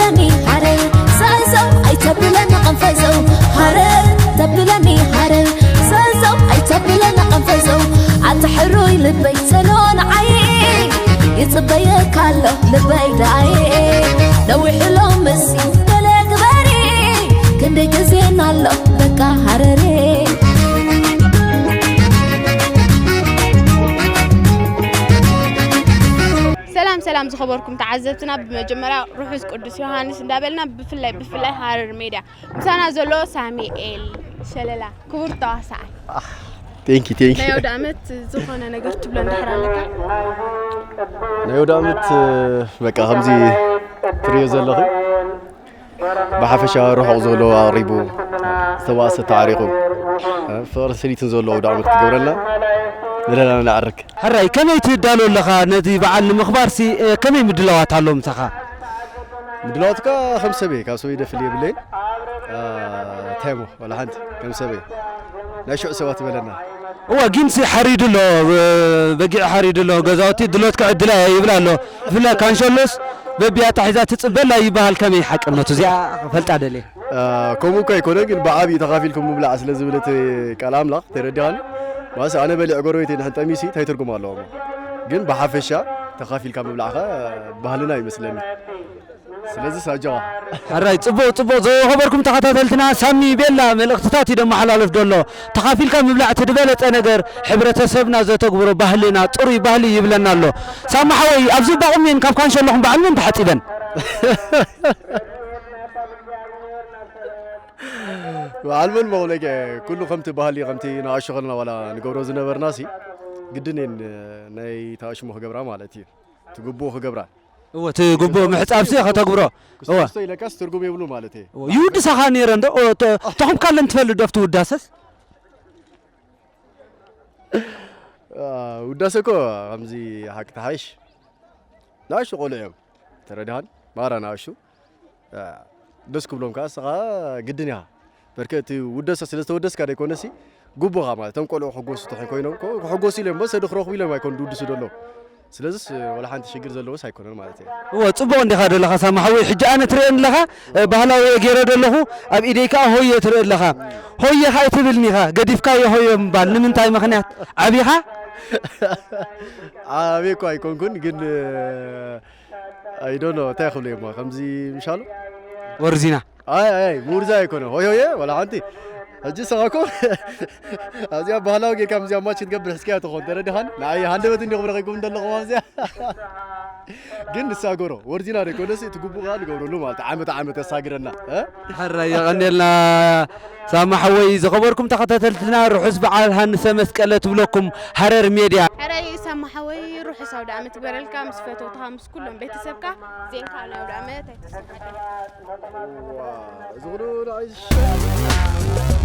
ሃረር ዘዘው ኣይተብለና ቀንፈዘው፣ ሃረር ተብለኒ ሃረር ዘዘው ኣይተብለና ቀንፈዘው። ኣታ ሕሩይ ልበይ ዘሎ ንዓይ ይጽበየካ ኣሎ ልበይ ዳይ። ነዊሕ ኣሎ መሲ ገለ ግበሪ፣ ክንደይ ግዜና ኣሎ በቃ ሃረሬ። ሰላም ሰላም ዝኸበርኩም ተዓዘብትና፣ ብመጀመርያ ርሑስ ቅዱስ ዮሃንስ እንዳበልና፣ ብፍላይ ብፍላይ ሃረር ሜድያ ምሳና ዘሎ ሳሚኤል ሸለላ ክቡር ተዋሳኣይ። ቴንኪ ቴንኪ። ናይ ኣውደ ዓመት ዝኾነ ነገር ትብሎ እንድሕር ኣለካ? ናይ ኣውደ ዓመት በቃ ከምዚ ትሪኦ ዘለኹ ብሓፈሻ ርሑቕ ዘሎ ኣቕሪቡ፣ ዝተባእሰ ተዓሪቑ፣ ፍቕርን ስኒትን ዘሎ ኣውደ ዓመት ክትገብረልና ንደለና ንዓርግ። ሕራይ ከመይ ትዳሎ ኣለኻ ነዚ በዓል ንምኽባር ሲ ከመይ ምድላዋት ኣሎ ምሳኻ? ምድላዋትካ ከም ሰበይ ካብ ሰበይ ደፍል የብለይን። ታይሞ ዋላ ሓንቲ ከም ሰበይ ናይ ሽዑ ሰባት በለና። እዋ ጊንሲ ሓሪዱ ኣሎ፣ በጊዕ ሓሪዱ ኣሎ፣ ገዛውቲ ድሎትካ ዕድላ ይብል ኣሎ። ብፍላይ ካንሸሎስ በቢያታ ሒዛ ትጽበላ ይበሃል። ከመይ ሓቅነቱ እዚኣ ፈልጣ ደልየ። ከምኡ እኳ ኣይኮነ ግን ብዓብዩ ተኻፊልኩም ምብላዕ ስለ ዝብለት ቃል ኣምላኽ ተረዲኻኒ። ማስ ኣነ በሊዕ ጎረቤተይ ንሕን ጠሚሲ እንታይ ትርጉም ኣለዎ? ግን ብሓፈሻ ተኻፊልካ ምብላዕኻ ባህልና ይመስለኒ። ስለዚ ሳጃዋ ሕራይ ጽቡቕ ጽቡቕ። ዝኸበርኩም ተኸታተልትና ሳሚ ቤላ መልእኽትታት እዩ ደመሓላልፍ ዘሎ። ተኻፊልካ ምብላዕ እቲ ዝበለጸ ነገር ሕብረተሰብና ዘተግብሮ ባህልና ጥሩይ ባህሊ ይብለና ኣሎ። ሳሚ ሓወይ ኣብዚ ባቑሜን ካብ ካንሸሎኹም በዓል መን ተሓጺበን? በዓል መን መቑለቀ ኩሉ ከምቲ ባህሊ ከምቲ ንኣሽኾልና ዋላ ንገብሮ ዝነበርና ሲ ግድን እየን ናይ ተኣሽሞ ክገብራ ማለት እዩ። ትግብኡ ክገብራ እወ እቲ ግቡእ ምሕጻብሲ ከተግብሮ። እወ ክስቶ ኢለካስ ትርጉም የብሉ ማለት እየ። ይውድሳኻ ነይረ እንዶ ተኹም ካለን ትፈልጥ ዶ ኣብቲ ውዳሰስ? ውዳሰ እኮ ከምዚ ሓቂ ተሓይሽ ንኣሽቱ ቆልዑ እዮም ተረድሃን ማራ ንኣሽቱ ደስ ክብሎም ከዓ እስኻ ግድን ኢኻ በርከ እቲ ውደሰ ስለ ዝተወደስካ ደይኮነሲ ግቡኻ ማለት እቶም ቆልዑ ክሕጎሱ ተኾይኖም ክሕጎሱ ኢሎም በሰ ድክረኽቡ ኢሎም ኣይኮን ድውድሱ ደሎ ስለዚስ ወላ ሓንቲ ሽግር ዘለዎስ ኣይኮነን ማለት እዩ። እወ ጽቡቕ እንዲኻ ዘለኻ ሳማ ሓወይ። ሕጂ ኣነ ትርእየኒ ኣለኻ ባህላዊ እየ ገይረ ዘለኹ ኣብ ኢደይ ከዓ ሆየ ትርኢ ኣለኻ። ሆየ ከዓ ኣይትብልኒ ኢኻ ገዲፍካዮ ሆየ ምባል ንምንታይ ምኽንያት ዓቢኻ? ዓብየ እኳ ኣይኮንኩን ግን I don't know እንታይ ክብሎ እሞ ከምዚ ምሻሉ ወርዚና ኣይ ኣይ ሙርዛ ኣይኮነ ሆይ ሆየ ወላ ሓንቲ ሕጂ ሰኻኮ ኣብዚኣ ባህላዊ ጌርካ ምዚኣ ማች ክትገብር ሕዝክያ ትኾን ተረድኻን ንዓይ ሃንደበት እንዲኹም ረኺብኩም ዘለኹም ኣብዚኣ ግን ንሳገሮ ወርዚና ደይኮነስ እቲ ግቡእ ከዓ ንገብረሉ ማለት ዓመት ዓመት የሳግረና እ? ሕራይ የቐንየልና ሳማ ሓወይ ዝኸበርኩም ተኸታተልትና ርሑስ በዓል ሃንሰ መስቀለ ትብለኩም ሃረር ሜድያ። ሕራይ ሳማ ሓወይ ርሑስ ኣውደ ዓመት ይግበረልካ ምስ ፈተውትኻ ምስ ኩሎም ቤተሰብካ ዜንካ ናይ ኣውደ ዓመት ኣይተስምዓለይ። እዚ ኹሉ ንዓይ ዝሽየጥ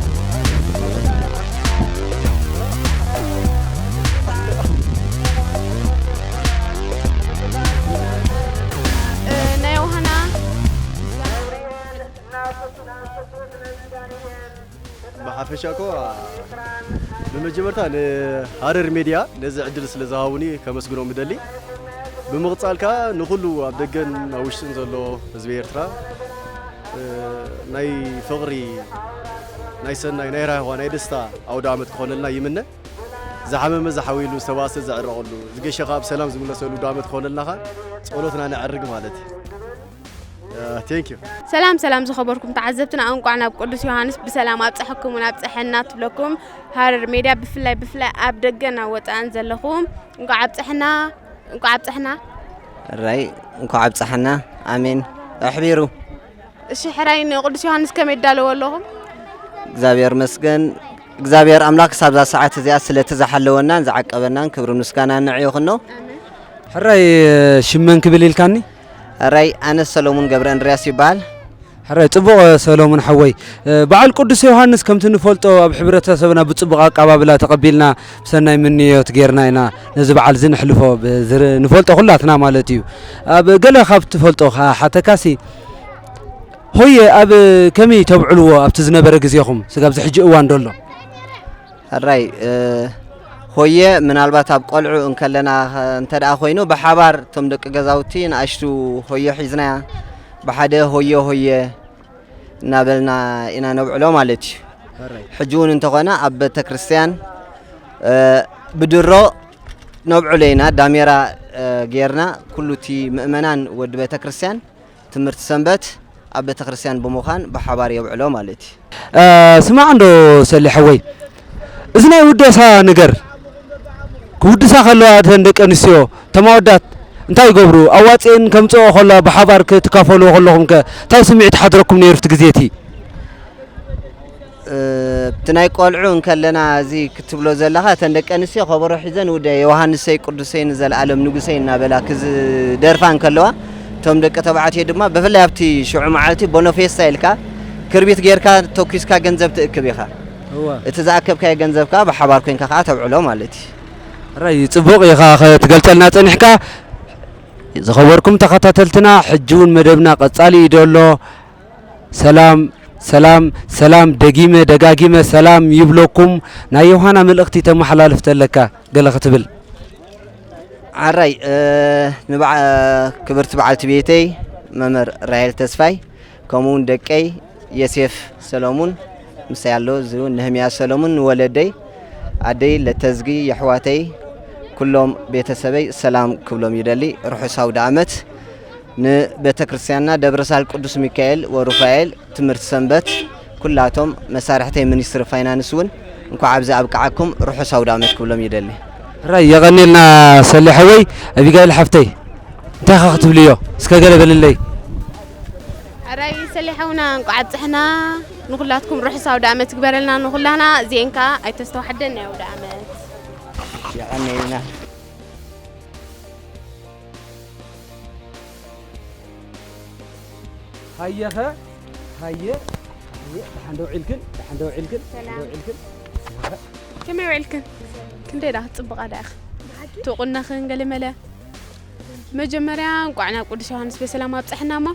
ናይ ውሃና ብሓፈሻ እኮ ብመጀመርታ ንሃረር ሜድያ ነዚ ዕድል ስለ ዝሃቡኒ ከመስግኖም እደሊ። ብምቕጻል ከኣ ንኹሉ ኣብ ደገን ኣብ ውሽጥን ዘሎ ህዝቢ ኤርትራ ናይ ፍቕሪ፣ ናይ ሰናይ፣ ናይ ራህዋ፣ ናይ ደስታ ኣውደ ዓመት ክኾነልና ይምነ። ዝሓመመ ዝሓውየሉ፣ ዝተባእሰ ዘዕረቐሉ፣ ዝገሸ ከኣ ብሰላም ዝምለሰሉ ኣውደ ዓመት ክኾነልና ከኣ ጸሎትና ነዕርግ ማለት እዩ። Thank you። ሰላም ሰላም ዝኸበርኩም ተዓዘብትና እንቋዕ ናብ ቅዱስ ዮሃንስ ብሰላም ኣብፀሐኩም እውን ኣብፀሐና ትብለኩም ሃረር ሜድያ ብፍላይ ብፍላይ ኣብ ደገን ኣብ ወፃእን ዘለኹም እንቋዕ ኣብፀሐና እንቋዕ ኣብፀሐና ራይ እንኳዕ ኣብፀሐና ኣሜን ኣሕቢሩ እሺ ሕራይ ንቅዱስ ዮሃንስ ከመይ ይዳለዎ ኣለኹም እግዚኣብሔር መስገን እግዚኣብሔር ኣምላክ ክሳብዛ ሰዓት እዚኣ ስለቲ ዝሓለወናን ዝዓቀበናን ክብሪ ምስጋና ንዕ ይኹኖ ሕራይ ሽመን ክብል ኢልካኒ ሕራይ ኣነ ሰሎሙን ገብረ እንድርያስ ይበሃል ሕራይ ጽቡቕ ሰሎሙን ሓወይ በዓል ቅዱስ ዮሃንስ ከምቲ ንፈልጦ ኣብ ሕብረተሰብና ብጽቡቕ ኣቀባብላ ተቐቢልና ብሰናይ ምንዮት ጌርና ኢና ነዚ በዓል እዚ ንሕልፎ ንፈልጦ ኩላትና ማለት እዩ ኣብ ገለ ካብ ትፈልጦ ሓተካሲ ሆየ ኣብ ከመይ ተብዕልዎ ኣብቲ ዝነበረ ግዜኹም ስጋብ ዝሕጂ እዋን ዶሎ ሕራይ ሆየ ምናልባት ኣብ ቆልዑ እንከለና እንተ ደኣ ኮይኑ ብሓባር እቶም ደቂ ገዛውቲ ንኣሽቱ ሆየ ሒዝናያ ብሓደ ሆየ ሆየ እናበልና ኢና ነብዕሎ ማለት እዩ። ሕጂ እውን እንተኾነ ኣብ ቤተክርስትያን ብድሮ ነብዕሎ ኢና፣ ዳሜራ ጌርና ኩሉ እቲ ምእመናን ወዲ ቤተክርስትያን ትምህርቲ ሰንበት ኣብ ቤተክርስትያን ብምዃን ብሓባር የብዕሎ ማለት እዩ። ስማዕ እንዶ ሰሊ ሓወይ፣ እዚ ናይ ውደሳ ነገር ክውድሳ ከለዋ እተን ደቂ ኣንስትዮ እቶም ኣወዳት እንታይ ይገብሩ? ኣዋፅኤን ከምፅኦ ከለዋ ብሓባር ክትካፈሉ ከለኹም ከ እንታይ ስምዒት ሓድረኩም ነይሩ ኣብቲ ግዜ እቲ? እቲ ናይ ቆልዑ እንከለና እዚ ክትብሎ ዘለኻ እተን ደቂ ኣንስትዮ ከበሮ ሒዘን ውደ ዮሃንሰይ ቅዱሰይ ንዘለኣለም ንጉሰይ እናበላ ክዝደርፋ እንከለዋ እቶም ደቂ ተባዕትዮ ድማ ብፍላይ ኣብቲ ሽዑ መዓልቲ ቦኖፌስታ ኢልካ ክርቢት ጌርካ ተኩስካ ገንዘብ ትእክብ ኢኻ። እቲ ዝኣከብካዮ ገንዘብ ከዓ ብሓባር ኮይንካ ከዓ ተብዕሎ ማለት እዩ። ራይ ጽቡቕ ኢኻ ክትገልጸልና ጸኒሕካ። ዝኸበርኩም ተኸታተልትና፣ ሕጂ እውን መደብና ቀጻሊ እዩ ዘሎ። ሰላም፣ ሰላም፣ ሰላም፣ ደጊመ ደጋጊመ ሰላም ይብለኩም። ናይ ዮሃና መልእኽቲ ተመሓላልፍ ተለካ ገለ ክትብል? ዓራይ፣ እ፣ ንበዓ-፣ ክብርቲ በዓልቲ ቤተይ መምህር ራሄል ተስፋይ፣ ከምኡ እውን ደቀይ የሴፍ ሰለሙን፣ ምሳይ ኣሎ፣ እዚ እውን ነህምያ ሰለሙን፣ ንወለደይ፣ ኣደይ ለተዝጊ፣ የሕዋተይ፣ ኩሎም ቤተሰበይ ሰላም ክብሎም ይደሊ። ርሑስ ኣውደ ኣመት። ንቤተ ክርስቲያንና ደብረ ሳል ቅዱስ ሚካኤል ወሩፋኤል ትምህርቲ ሰንበት፣ ኩላቶም መሳርሕተይ ሚኒስትሪ ፋይናንስ እውን እንኳዕ ኣብዚ ኣብቅዓኩም ርሑስ ኣውደ ኣመት ክብሎም ይደሊ። ራይ የቐኔልና ሰሊ ሓወይ። ኣቢጋይል ሓፍተይ እንታይ ኻ ክትብልዮ እስከ ገለ በልለይ። ራይ ሰሊ ሓውና እንኳዕ ኣብፅሕና። ንኩላትኩም ርሑስ ኣውደ ኣመት ይግበረልና ንኩላና። እዚኤን ከዓ ኣይተስተዋሕደን ናይ ኣውደ ኣመት። የቐኔልና። ሃየኸ፣ ሃየ፣ ሃየ፣ ደሓን ዶ ውዒልክን? ደሓን ዶ ውዒልክን? ሰላም። ደሓን ዶ ውዒልክን? ከመይ ውዒልክን? ክንደይ ደኣ ክትጽብቓ ደኣ ኢኺ? እቲ ቁኖኽን ገለ መለ። መጀመርያ እንቋዕ ናብ ቅዱስ ዮሃንስ በሰላም ኣብጽሐና እሞ፣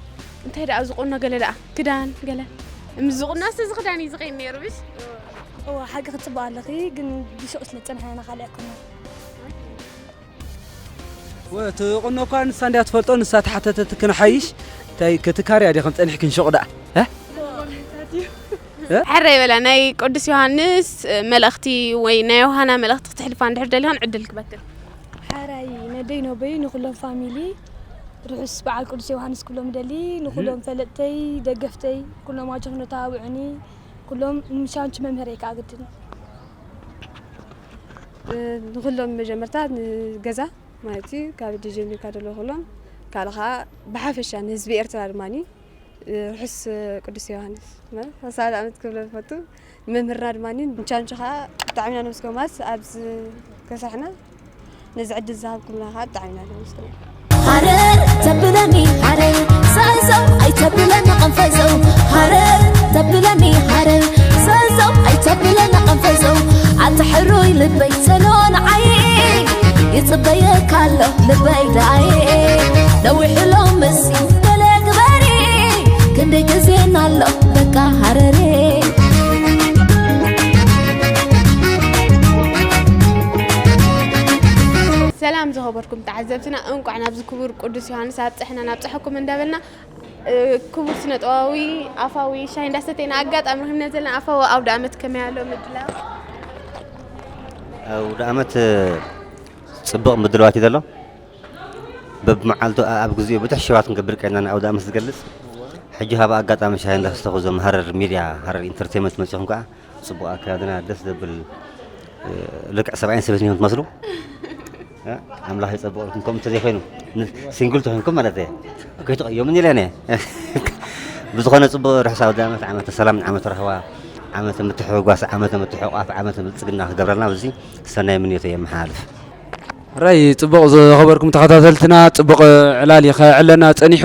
እንታይ ደኣ እዚ ቁኖ ገለ ደኣ፣ ክዳን ገለ። ምስ እዚ ቁኖ፣ እዚ ክዳን እዩ ዝኸይድ ነይሩ፣ ብሽ? እወ፣ ሓቂ ክትጽብቒ ኣለኺ፣ ግን ብሽቕ ስለ ዝጸንሐ ኢና ካልእ ኣይኮነን። ወ-፣ እቲ ቁኖ እኳ ንሳ እንድያ ትፈልጦ፣ ንሳ ተሓተተት ክንሓይሽ፣ እንታይ ክትካርያ ዲኹም ጸኒሕክን ሹቕ ደኣ? እ? እ? ሕራይ በላ፣ ናይ ቅዱስ ዮሃንስ መልእኽቲ ወይ ናይ ዮሃና መልእኽቲ ክተሕልፋ እንድሕር ደሊኻን ዕድል ክበክን። ሕራይ ነደይ ኖበይ ንኹሎም ፋሚሊ ርሑስ በዓል ቅዱስ ዮሃንስ ክብሎም እደሊ፣ ንኹሎም ፈለጥተይ፣ ደገፍተይ፣ ኩሎም ኣጆኹም ተባብዑኒ፣ ኩሎም ንሻንቺ መምህረይ ከኣ ግድን። ንኹሎም መጀመርታ ንገዛ ማለት እዩ፣ ካብ ኣደ ጀሚርካ ደሎ ኩሎም፣ ካልእ ኸዓ ብሓፈሻ ንህዝቢ ኤርትራ ድማ ርሑስ ቅዱስ ዮሃንስ ማለት ሓሳብ ኣውደ ኣመት ክብሎ ዝፈቱ። ንመምህርና ድማ ንቻንቹ ኸዓ ብጣዕሚ ኢና ነመስግኖም፣ ኣብዚ ከሳሕና ነዚ ዕድል ዝሃብኩምና ኸዓ ብጣዕሚ ኢና ነመስግኖም። ሃረር ተብለኒ ሃረር፣ ሰሰው ኣይተብለኒ ቅንፈዘው። ሃረር ተብለኒ ሃረር፣ ሰሰው ኣይተብለኒ ቅንፈዘው። ኣታ ሕሩይ ልበይ ሰሎ ንዓይ፣ ይጽበየካ ኣሎ ልበይ ደኣየ። ነዊሕሎ መሲ ገለ ግበሪ፣ ክንደይ ግዜና ኣሎ በቃ ሃረሬ። ሰላም ዝኸበርኩም ተዓዘብትና፣ እንቋዕ ናብዚ ክቡር ቅዱስ ዮሃንስ ኣብጽሐና፣ ናብጽሐኩም እንዳበልና፣ እ፣ ክቡር ስነ-ጥበባዊ ኣፋዊ ሻሂ እንዳሰተይና ኣጋጣሚ ረኺብና ዘለና ኣፋዊ ኣውደ ኣመት ከመይ ኣሎ ምድላው? ኣውደ ኣመት፣ እ፣ ጽቡቕ ምድላዋት እዩ ዘሎ። በብመዓልቱ ኣ-፣ ኣብ ግዜኡ ብዙሕ ሸዋት ክንገብር ቀና ንኣውደ ኣመት ዝገልጽ። ሕጂ ካብ ኣጋጣሚ ሻሂ እንዳሰተኹ እዞም ሃረር ሚድያ፣ ሃረር ኢንተርቴይንመንት መጺኹም ከኣ ጽቡቕ ኣከዳድና፣ ደስ ዘብል፣ እ፣ ልክዕ ሰብኣይን ሰበይትን ኢኹም ትመስሉ። እ፣ ኣምላኽ ይጸብቐልኩም። ከምኡ እንተዘይኮይኑ፣ ን-፣ ሲንግል ተኾይንኩም ማለት እየ። ከይትቕየሙኒ ኢለ እየ። ብዝኾነ ጽቡቕ ርሑስ ኣውደ ኣመት፣ ዓመተ ሰላም፣ ዓመተ ራህዋ፣ ዓመተ ምትሕውጓስ፣ ዓመተ ምትሕቋፍ፣ ዓመተ ብልጽግና ክገብረልና በዚ ሰናይ ምንዮተይ የመሓላልፍ። ራይ ጽቡቕ ዝኸበርኩም ተኸታተልትና፣ ጽቡቕ ዕላል እዩ ከዕለና ጸኒሑ።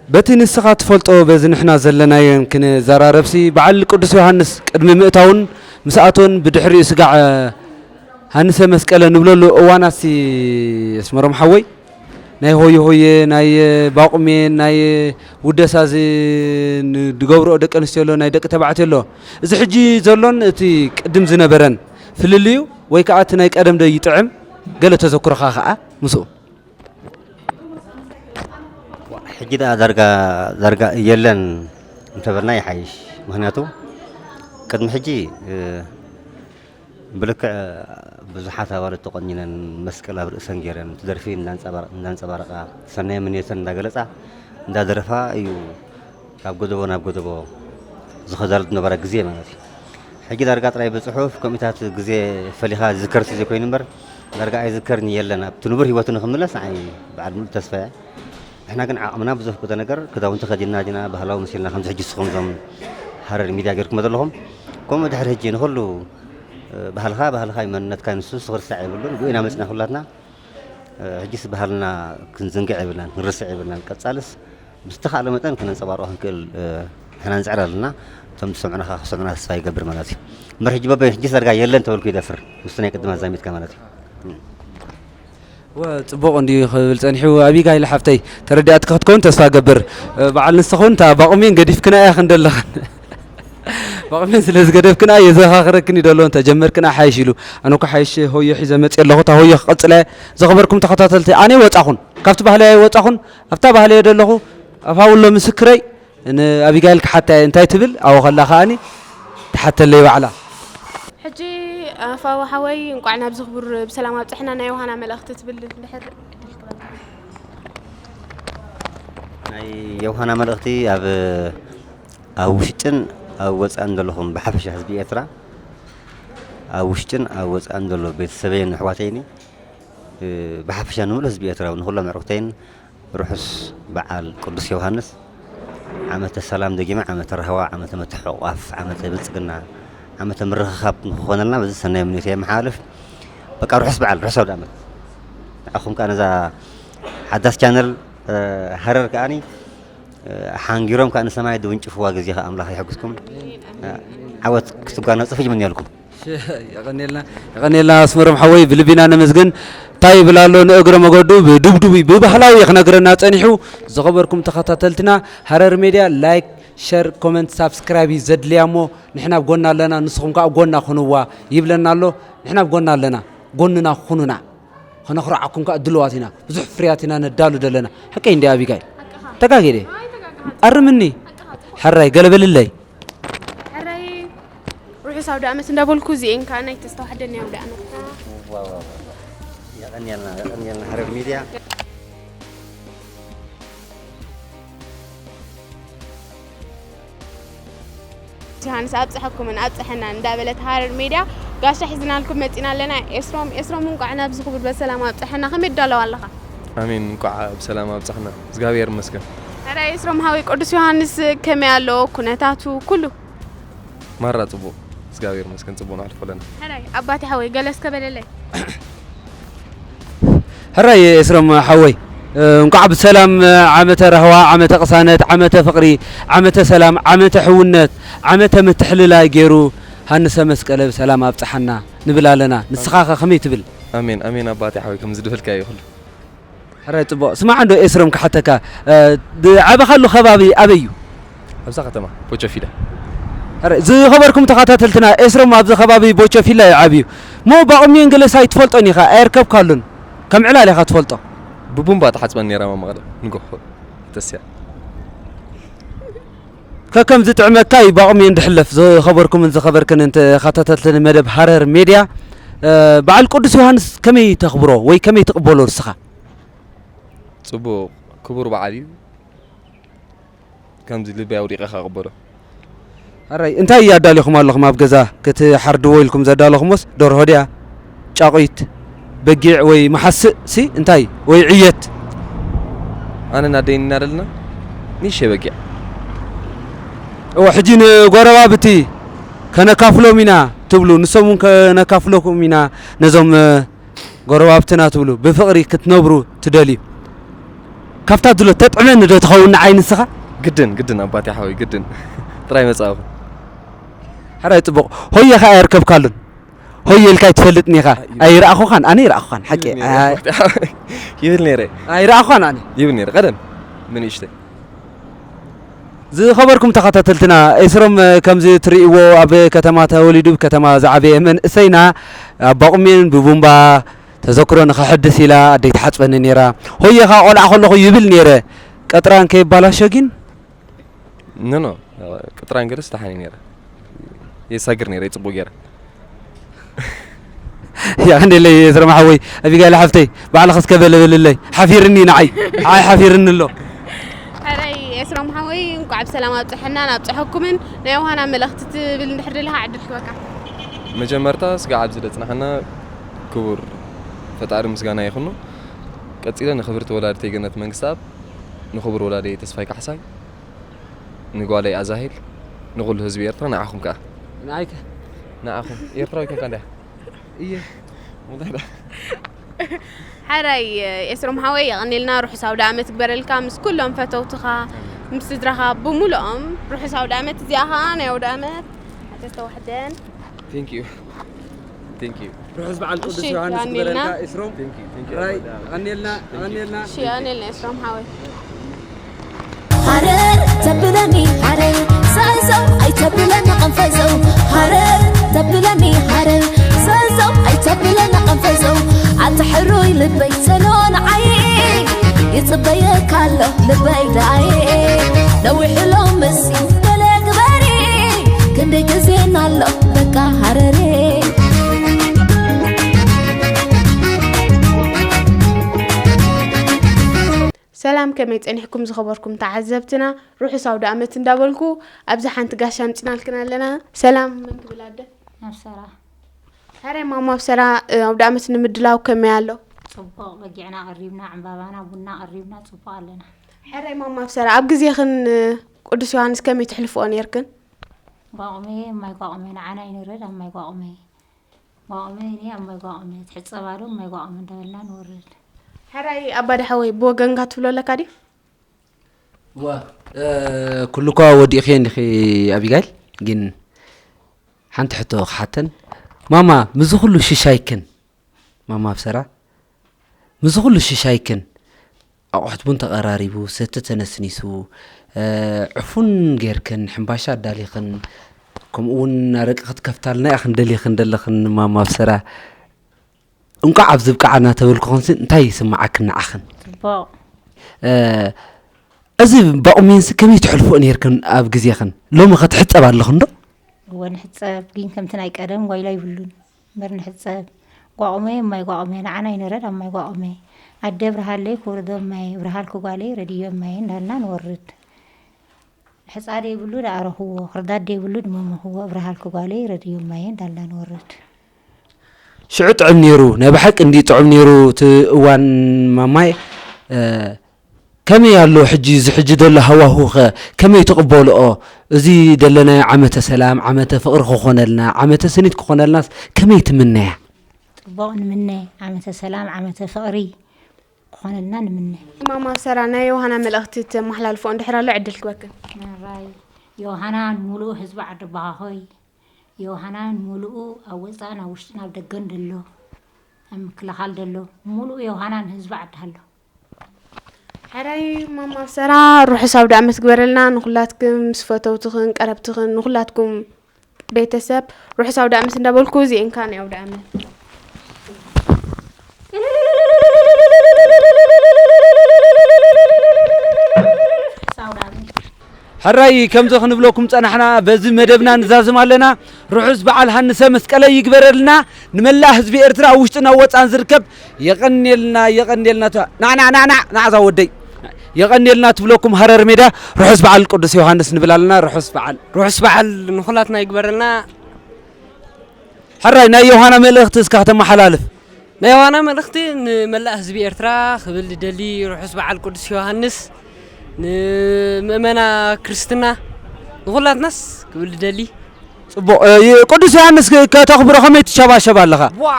በቲ ንስኻ ትፈልጦ በዚ ንሕና ዘለናዮን ክንዘራረብሲ፣ በዓል ቅዱስ ዮሃንስ ቅድሚ ምእታውን ምስ ኣቶን ብድሕሪኡ ስጋዕ ሃንሰ መስቀለ ንብለሉ እዋናሲ፣ ኣስመሮም ሓወይ፣ ናይ ሆየ ሆየ፣ ናይ ባቁሜን፣ ናይ ውደሳ እዚ ን-፣ ድገብርኦ ደቂ ኣንስትዮ ኣሎ፣ ናይ ደቂ ተባዕትዮ ኣሎ። እዚ ሕጂ ዘሎን እቲ ቅድም ዝነበረን ፍልልዩ ወይ ከዓ እቲ ናይ ቀደም ዶ ይጥዕም? ገለ ተዘክሮኻ ከዓ ምስኡ። ሕጂ ደኣ ዳርጋ ዳርጋ የለን እንተበልና ይሓይሽ። ምኽንያቱ ቅድሚ ሕጂ፣ እ፣ ብልክዕ ብዙሓት ኣዋልድ ተቖኒነን መስቀል ኣብ ርእሰን ገይረን እቲ ደርፊ እንዳንጸባረ-፣ እንዳንጸባረቓ ሰናይ ምንየተን እንዳገለጻ እንዳደረፋ እዩ ካብ ጎደቦ ናብ ጎደቦ ዝኸዳሉ ዝነበረ ግዜ ማለት እዩ። ሕጂ ዳርጋ ጥራይ ብጽሑፍ ከምኡታት ግዜ ፈሊኻ ዝዝከር ዘይኮይኑ እምበር ዳርጋ ኣይዝከርን የለን። ኣብቲ ንቡር ህይወቱ ንኽምለስ ንዓይ በዓል ሙሉእ ተስፋ እየ። ንሕና ግን ዓቕምና ብዘፍቅዶ ነገር ክዳውንቲ ከዲንና ዲና ባህላዊ መሲልና ከምዚ ሕጂ ንስኹም እዞም ሃረር ሚድያ ጌርኩሞ ዘለኹም። ከምኡ ድሕሪ ሕጂ ንኹሉ፣ እ፣ ባህልኻ ባህልኻ እዩ መንነትካ ንሱ ንሱ ክርሳዕ የብሉን። ብኡ ኢና መፅና ኩላትና። እ፣ ሕጂስ ባህልና ክንዝንግዕ የብልናን ክንርስዕ የብልናን። ቀፃልስ ብዝተኻእለ መጠን ከነንፀባርቆ ክንክእል፣ እ፣ ንሕና ንፅዕር ኣለና። እቶም ዝሰምዑና ከዓ ክሰምዑና ተስፋ ይገብር ማለት እዩ። እምበር ሕጂ በበይ ሕጂስ ዳርጋ የለን ተበልኩ ይደፍር ምስቲ ናይ ቅድም ኣዛሚድካ ማለት እዩ። ወ ጽቡቕ እንድዩ ክብል ጸኒሑ። ኣቢጋይል ሓፍተይ ተረዲኣትኪ ክትከውን ተስፋ ገብር። በዓል ንስኹን እታ ባቑሜን ገዲፍክና እያ ክንደለኽን ባቑሜን ስለ ዝገደፍክና የዘኻኽረክን እዩ ደሎ እንተ ጀመርክና ሓይሽ ኢሉ። ኣነ እኮ ሓይሽ ሆዮ ሒዘ መጽእ ኣለኹ እታ ሆዮ ክቐጽለ። ዘኽበርኩም ተኸታተልቲ ኣነ ወጻኹን ካብቲ ባህለይ ኣይወጻኹን ኣብታ ባህለይ ደለኹ ኣፋውሎ ምስክረይ ንኣቢጋይል ክሓታ እየ እንታይ ትብል ኣወ ከላ ከኣኒ ትሓተለይ ባዕላ። ሕጂ ኣፋዊ ሓወይ እንቋዕ ናብዚ ክቡር ብሰላም ኣብፀሐና ናይ ዮሃና መልእኽቲ ትብል ድሕር ዕድል ክበካ። ናይ የውሃና መልእኽቲ ኣብ ኣብ ውሽጥን ኣብ ወፃእን ዘለኹም ብሓፈሻ ህዝቢ ኤርትራ ኣብ ውሽጥን ኣብ ወፃእን ዘሎ ቤተሰበይን ኣሕዋተይኒ ብሓፈሻ ንምሉእ ህዝቢ ኤርትራ ንኩሎም ኣዕሩኽተይን ርሑስ በዓል ቅዱስ ዮሃንስ ዓመተ ሰላም ደጊመ ዓመተ ራህዋ ዓመተ ምትሕቑቋፍ ዓመተ ብልፅግና ዓመተ ምርኽኻብ ንክኾነልና በዚ ሰናይ ምንዮት የመሓላልፍ። በቃ ርሑስ በዓል ርሑስ ኣውደ ዓመት ንዓኹም ከዓ ነዛ ሓዳስ ቻነል ሃረር ከዓኒ ሓንጊሮም ከዓ ንሰማይ ድውንጭፍዋ ግዜ ከዓ ኣምላኽ ይሕግዝኩም። ዓወት ክትጓነፁ ይምነየልኩም። የቐኔልና የቐኔልና ኣስመሮም ሓወይ ብልቢና ነመስግን። እንታይ ይብል ኣሎ ንእግረ መገዱ ብድብድቡ ብባህላዊ ክነግረና ጸኒሑ። ዝኸበርኩም ተኸታተልትና ሃረር ሜድያ ላይክ ሸር ኮመንት ሳብስክራይብ እዩ ዘድልያ እሞ ንሕና ኣብ ጎና ኣለና ንስኹም ከዓ ኣብ ጎና ኩንዋ ይብለና ኣሎ። ንሕና ኣብ ጎና ኣለና ጎንና ኩኑና። ከነኹርዓኩም ከዓ ድልዋት ኢና ብዙሕ ፍርያት ኢና ነዳሉ ዘለና። ሓቀይ እንዲ ኣቢጋይ ተጋጌደ ኣርምኒ። ሕራይ ገለበልለይ። ሕራይ ርሑስ ኣውደ ኣመት እንዳበልኩ እዚኤን ከዓ ናይ ተስተዋሕደኒ ኣውደ ኣመት የቐንየልና የቐንየልና ሃረር ሚድያ። ዮሃንስ ኣብፀሐኩምን ኣብፀሐናን እንዳበለት ሃረር ሜድያ ጋሻ ሒዝናልኩም መፂና ኣለና። ኤስሮም ኤስሮም እንቋዕ ናብዚ ክቡር በሰላም ኣብፀሐና። ከመይ ትዳለው ኣለኻ? ኣሜን እንቋዕ ብሰላም ኣብፀሐና እግዚኣብሔር ይመስገን። ሕራይ ኤስሮም ሓወይ ቅዱስ ዮሃንስ ከመይ ኣሎ ኩነታቱ ኩሉ? ማራ ፅቡቕ እግዚኣብሔር ይመስገን ፅቡቕ ነሕልፎ ኣለና። ሕራይ ኣባቴ ሓወይ ገለ እስከ በለለይ። ሕራይ ኤስሮም ሓወይ እንኳዕ ብሰላም ዓመተ ራህዋ ዓመተ ቅሳነት ዓመተ ፍቅሪ ዓመተ ሰላም ዓመተ ሕውነት ዓመተ ምትሕልላይ ገይሩ ሃንሰ መስቀለ ብሰላም ኣብፀሓና ንብል ኣለና። ንስኻ ከ ከመይ ትብል? ኣሜን ኣሜን ኣባቴ ሓወይ ከምዚ ድበልካዮ ኩሉ። ሕራይ ፅቡቅ ስማዕ እንዶ ኤስሮም ክሓተካ ዓበኻሉ ከባቢ ኣበይ እዩ? ኣብዛ ከተማ ቦቸፊዳ። ዝኸበርኩም ተኸታተልትና ኤስሮም ኣብዚ ከባቢ ቦቸፊላ እዩ ዓብዩ። ሞ ባቑሚዮን ገለሳይ ትፈልጦን ኢኻ ኣየርከብካሉን ከም ዕላል ኢኻ ትፈልጦ። ብቡምባ ትሓፅበኒ ነይራ ማማ ቀደም ንጎሆ ተስያ። ከከም ዝጥዕመካ እዩ ባቑሚዮን ድሕለፍ። ዝኸበርኩምን ዝኸበርክንን ተኸታተልትን መደብ ሃረር ሜድያ በዓል ቅዱስ ዮሃንስ ከመይ ተኽብሮ ወይ ከመይ ትቕበሎ ንስኻ? ፅቡቕ ክቡር በዓል እዩ። ከምዚ ልበይ ኣውዲቐ ከቕበሎ። ሕራይ እንታይ ኣዳሊኹም ኣለኹም ኣብ ገዛ ክትሓርድዎ ኢልኩም ዘዳለኹሞስ ደርሆ ድያ ጫቑት በጊዕ ወይ መሓስእ ሲ እንታይ ወይ ዕየት? ኣነን ኣደይን ኢና ዘለና ንእሽተይ በጊዕ። እወ ሕጂ ንጎረባብቲ ከነካፍሎም ኢና ትብሉ ንሶም እውን ከነካፍለኩም ኢና ነዞም ጎረባብትና ትብሉ ብፍቕሪ ክትነብሩ ትደልዩ። ካብታ ድሎ ተጥዕመኒ ዶ ትኸውን ንዓይ ንስኻ? ግድን ግድን ኣባቴ ሓወይ ግድን ጥራይ መጻእኹ። ሕራይ ጽቡቕ ሆየ ከኣ የርከብካሉን ሆየ ኢልካ ኣይትፈልጥን ኢኻ። ኣይረኣኹኻን ኣነ ይረኣኹኻን ሓቂ ይብል ነይረ ኣይረኣኹኻን ኣነ ይብል ነይረ ቀደም ብንእሽተይ ዝኸበርኩም ተኸታተልትና ኤስሮም ከምዚ ትርእይዎ ኣብ ከተማ ተወሊዱ ከተማ ዝዓበየ መንእሰይና ኣባቑሜን ብቡምባ ተዘክሮ ንኸሕድስ ኢላ ኣደይ ትሓፅበኒ ነይራ ሆየ ከዓ ቆልዓ ከለኹ ይብል ነይረ ቀጥራን ከይባላሾ ግን ኖ ኖ ቅጥራን ገርስ ተሓኒ ነረ የሳግር ነረ ይጽቡ ገረ ያንደለይ የስረም ሓወይ ኣቢጋይል ሓፍተይ ባዕልኻ እስከ በለበልለይ ሓፊርኒ ንዓይ ንዓይ ሓፊርኒ ኣሎ። ሕራይ ኤስሮም ሓወይ እንኳዕ ብሰላም ኣብፀሐናን ኣብፀሐኩምን። ናይ ዮሃና መልእኽቲ ትብል እንድሕር ደለኻ ዕድል ክበካ። መጀመርታ ስጋዕ ኣብዚ ደጽናሕና ክቡር ፈጣሪ ምስጋና ይኹኑ። ቀጺለ ንክብርቲ ወላዲተይ ገነት መንግስትኣብ፣ ንክቡር ወላዲተይ ተስፋይ ካሕሳይ፣ ንጓለይ ኣዛሄል፣ ንኹሉ ህዝቢ ኤርትራ፣ ንዓኹም ከኣ። ንዓይከ ንዓኹም ኤርትራዊ ኮንካ እንዳ እየ ሓራይ ኤስሮም ሓወይ የቐኔልና ርሑስ ኣውደ ኣመት ግበረልካ ምስ ኩሎም ፈተውትኻ ምስ ስድራኻ ብምሉኦም ርሑስ ኣውደ ኣመት። እዚኣ ኸዓ ናይ ኣውደ ኣመት ሓተተ ዋሕደን Thank you. Thank you. ርሑስ በዓል ቅዱስ እሺ፣ ዮሃንስ የቐኔልና። ግበረልካ ኤስሮም። Thank you. Thank you. ራይ ቀኔልና ቀኔልና እሺ የቐኔልና ኤስሮም ሓወይ። ሃረር ተብለኒ ሃረር ሰሰው ኣይተብለኒ ቀንፈዘው ሃረር ተብለኒ ሃረር ሰሰው ኣይተብለኒ ቀንፈዘው ኣታ ሕሩይ ልበይ ሰሎ ንዓይ ይጽበየካ ኣሎ ልበይ ዳይ ነዊሕሎ ምስ ገለ ግበሪ ክንደይ ግዜና ኣሎ በቃ ሃረሬ ሰላም ከመይ ጸኒሕኩም ዝኸበርኩም ተዓዘብትና ርሑስ ኣውደ ኣመት እንዳበልኩ ኣብዚ ሓንቲ ጋሻ ኣምጺናልክን ኣለና። ሰላም መን ክብል ኣደ ኣብሰራ ሕራይ ማማ ኣብሰራ ኣውደ ኣመት ንምድላው ከመይ ኣሎ? ጽቡቕ በጊዕና ቀሪብና ዕምባባና ቡና ቀሪብና ጽቡቕ ኣለና። ሕራይ ማማ ኣብሰራ ኣብ ግዜኽን ቅዱስ ዮሃንስ ከመይ ትሕልፍኦ ነርክን? ጓቑመ ማይ ጓቑመ ንዓና ይንረድ ኣብ ማይ ጓቑመ ጓቑመ እኔ ኣብ ማይ ጓቑመ ትሕጸባሉ ማይ ጓቑመ እንዳበልና ንወርድ። ሕራይ ኣባዲ ሓወይ ብወገንካ ትብሎ ኣለካ ድዩ? ዋ ኩሉ እኳ ወዲእኽዮ እንዲኺ ኣቢጋይል ግን ሓንቲ ሕቶ ክሓተን ማማ ምዚ ኩሉ ሽሻይክን ማማ ኣብሰራ ምዚ ኩሉ ሽሻይክን ኣቑሑት ቡን ተቐራሪቡ ሰቲ ተነስኒሱ ዕፉን ጌርክን ሕምባሻ ኣዳሊኽን ከምኡ እውን ኣረቂ ክትከፍታልና ኢኽን ደሊኽን ደለኽን ማማ ኣብሰራ እንቋዕ ኣብዚ ብቃዓ እናተበልኩኽንሲ እንታይ ይስምዓክን ንዓኽን ጽቡቕ እዚ ባቑሜንሲ ከመይ ትሕልፍኦ ነርክን ኣብ ግዜኽን ሎሚ ኸትሕጸብ ኣለኽን ዶ እወ ንሕጸብ ግን ከምቲ ናይ ቀደም ጓይላ ይብሉን እምበር ንሕጸብ ጓቑመ ማይ ጓቑመ ንዓና ይንረድ ኣብ ማይ ጓቑመ ኣደ ብርሃለይ ክውርዶ ማይ ብርሃልኩ ጓለይ ረድዮ ማይ እንዳልና ንወርድ ሕጻ ደይብሉ ደኣረኽዎ ክርዳድ ደይብሉ ድመመኽዎ ብርሃልኩ ጓለይ ረድዮ ማይ እንዳልና ንወርድ ሽዑ ጥዑም ነይሩ ናይ ብሓቂ እንዲ ጥዑም ነይሩ እቲ እዋን ማማይ ከመይ ኣሎ ሕጂ እዚ ሕጂ ዘሎ ሃዋሁኸ ከመይ ትቕበልኦ እዚ ደለናዮ ዓመተ ሰላም ዓመተ ፍቕሪ ክኾነልና ዓመተ ስኒት ክኾነልናስ ከመይ ትምነያ ጽቡቕ ንምነ ዓመተ ሰላም ዓመተ ፍቕሪ ክኾነልና ንምነ ማማ ሰራ ናይ ዮሃና መልእኽቲ ተመሓላልፎ እንድሕር ኣሎ ዕድል ክበክን ራይ ዮሃና ንሙሉእ ህዝቢ ዓዲ በሃኾይ ዮሃና ንሙሉኡ ኣብ ወፃእን ኣብ ውሽጥን ኣብ ደገን ደሎ ኣብ ምክልኻል ደሎ ሙሉእ ዮሃና ንህዝቢ ዓዲ ኣሎ ሕራይ ማማ ሰራ ርሑስ ኣውደ ኣመት ግበረልና ንኩላትክም ምስ ፈተውትኽን ቀረብትኽን ንኩላትኩም ቤተሰብ ርሑስ ኣውደ ኣመት እንዳበልኩ እዚኤንካ ናይ ኣውደ ኣመት ሕራይ ከምዚ ክንብለኩም ጸናሕና በዚ መደብና ንዛዝም ኣለና ርሑስ በዓል ሃንሰ መስቀለ ይግበረልና ንመላእ ህዝቢ ኤርትራ ኣብ ውሽጥን ኣብ ወጻን ዝርከብ የቐንየልና የቐንየልና ናዕናዕ ናዕናዕ ናዕዛ ወደይ የቐንየልና ትብለኩም ሃረር ሜዳ ርሑስ በዓል ቅዱስ ዮሃንስ ንብል ኣለና ርሑስ በዓል ርሑስ በዓል ንኹላትና ይግበረልና ሕራይ ናይ ዮሃና መልእኽቲ እስካ ከተመሓላልፍ ናይ ዮሃና መልእኽቲ ንመላእ ህዝቢ ኤርትራ ክብል ዝደሊ ርሑስ በዓል ቅዱስ ዮሃንስ ንምእመና ክርስትና ንኹላትናስ ክብል ዝደሊ ጽቡቕ ቅዱስ ዮሃንስ ከተኽብሮ ከመይ ትሸባሸብ ኣለኻ ዋ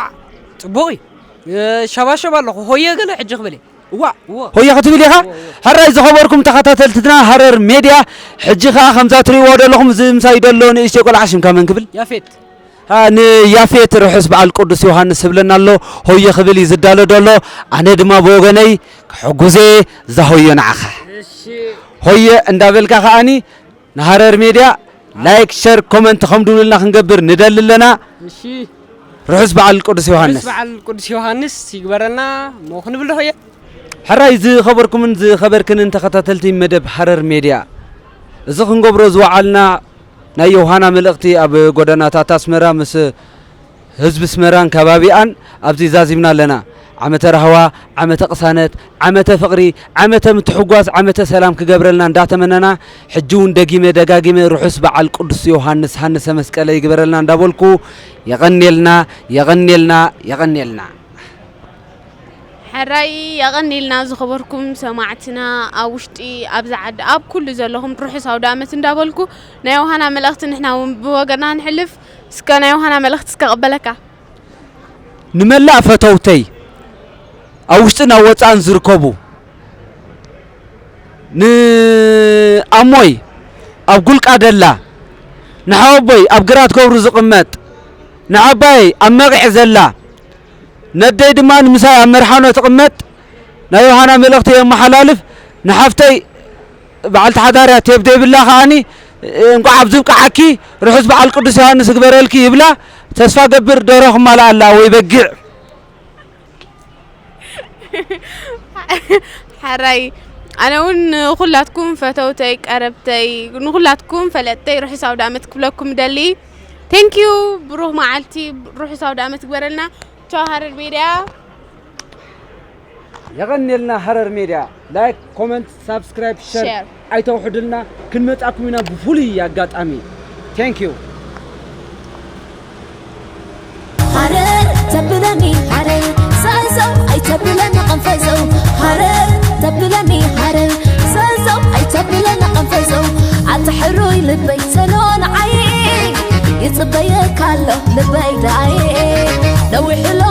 ጽቡቕ እዩ ሸባሸብ ኣለኹ ሆየ ገለ ሕጂ ክብል እየ እዋ ሆየ ክትብል ኢኻ ሕራይ ዝኸበርኩም ተኸታተልትና ሃረር ሜድያ ሕጂ ኸዓ ከምዛ ትርእይዎ ዘለኹም እዚ ምሳይ ዘሎ ንእሽተይ ቆልዓ ሽምካ መን ክብል ያፌት ንያፌት ርሑስ በዓል ቅዱስ ዮሃንስ ህብለና ኣሎ ሆየ ክብል እዩ ዝዳሎ ዘሎ ኣነ ድማ ብወገነይ ክሕጉዜ እዛ ሆየ ንዓኻ ሆየ እንዳበልካ ከዓኒ ንሃረር ሜድያ ላይክ ሸር ኮመንት ከም ድብሉልና ክንገብር ንደሊ ኣለና ርሑስ በዓል ቅዱስ ዮሃንስ በዓል ቅዱስ ዮሃንስ ይግበረልና ሞ ክንብል ዶ ሆየ ሕራይ ዝኸበርኩምን ዝኸበርክንን ተኸታተልቲ መደብ ሃረር ሜድያ፣ እዚ ክንገብሮ ዝወዓልና ናይ ዮሃና መልእኽቲ ኣብ ጎደናታት ኣስመራ ምስ ህዝቢ ኣስመራን ከባቢኣን ኣብዚ ዛዚምና ኣለና። ዓመተ ራህዋ፣ ዓመተ ቅሳነት፣ ዓመተ ፍቕሪ፣ ዓመተ ምትሕጓስ፣ ዓመተ ሰላም ክገብረልና እንዳተመነና፣ ሕጂ እውን ደጊመ ደጋጊመ ርሑስ በዓል ቅዱስ ዮሃንስ ሃንሰ መስቀለ ይግበረልና እንዳበልኩ፣ የቐንየልና፣ የቐንየልና፣ የቐንየልና። ሕራይ የቐንየልና ዝኸበርኩም ሰማዕትና ኣብ ውሽጢ ኣብዚ ዓዲ ኣብ ኩሉ ዘለኹም ርሑስ ኣውደ ኣመት እንዳበልኩ ናይ ዮሃና መልእኽቲ ንሕና እውን ብወገና ንሕልፍ። እስከ ናይ ዮሃና መልእኽቲ እስከ ቀበለካ። ንመላእ ፈተውተይ ኣብ ውሽጥን ኣብ ወጻእን ዝርከቡ፣ ንኣሞይ ኣብ ጉልቃ ደላ፣ ንሓወቦይ ኣብ ግራት ገብሩ ዝቕመጥ፣ ንዓባየይ ኣብ መቒዕ ዘላ፣ ነደይ ድማ ንምሳይ ኣብ መርሓኖ ትቕመጥ፣ ናይ ዮሃና መልእኽቲ የመሓላልፍ። ንሓፍተይ በዓልቲ ሓዳርያ ቴብ ደይብላ ከኣኒ፣ እንቋዕ ኣብ ዝብቅዓኪ፣ ርሑስ በዓል ቅዱስ ዮሃንስ ይግበረልኪ ይብላ። ተስፋ ገብር ደርሆ ክማልኣ ኣላ ወይ በጊዕ። ሕራይ ኣነ እውን ንኹላትኩም ፈተውተይ ቀረብተይ ንኹላትኩም ፈለጥተይ ርሑስ ኣውደ ኣመት ክብለኩም ደሊ። Thank you። ብሩኽ መዓልቲ፣ ርሑስ ኣውደ ኣመት ይግበረልና። ቻው ሃረር ሜድያ። የቐንየልና ሃረር ሜድያ። ላይክ፣ ኮመንት፣ ሳብስክራይብ፣ ሸር ሸር። ኣይተውሕዱልና። ክንመጻኩም ኢና ብፍሉይ ኣጋጣሚ። Thank you። ሃረር ተብለኒ ሃረር ሰዘው ኣይተብለኒ ቀንፈዘው። ሃረር ተብለኒ ሃረር ሰዘው ኣይተብለኒ ቀንፈዘው። ኣታ ሕሩይ ልበይ ሰሎ ንዓይ ይጽበየካ ኣሎ ልበይ ደኣይ። ነዊሕሎ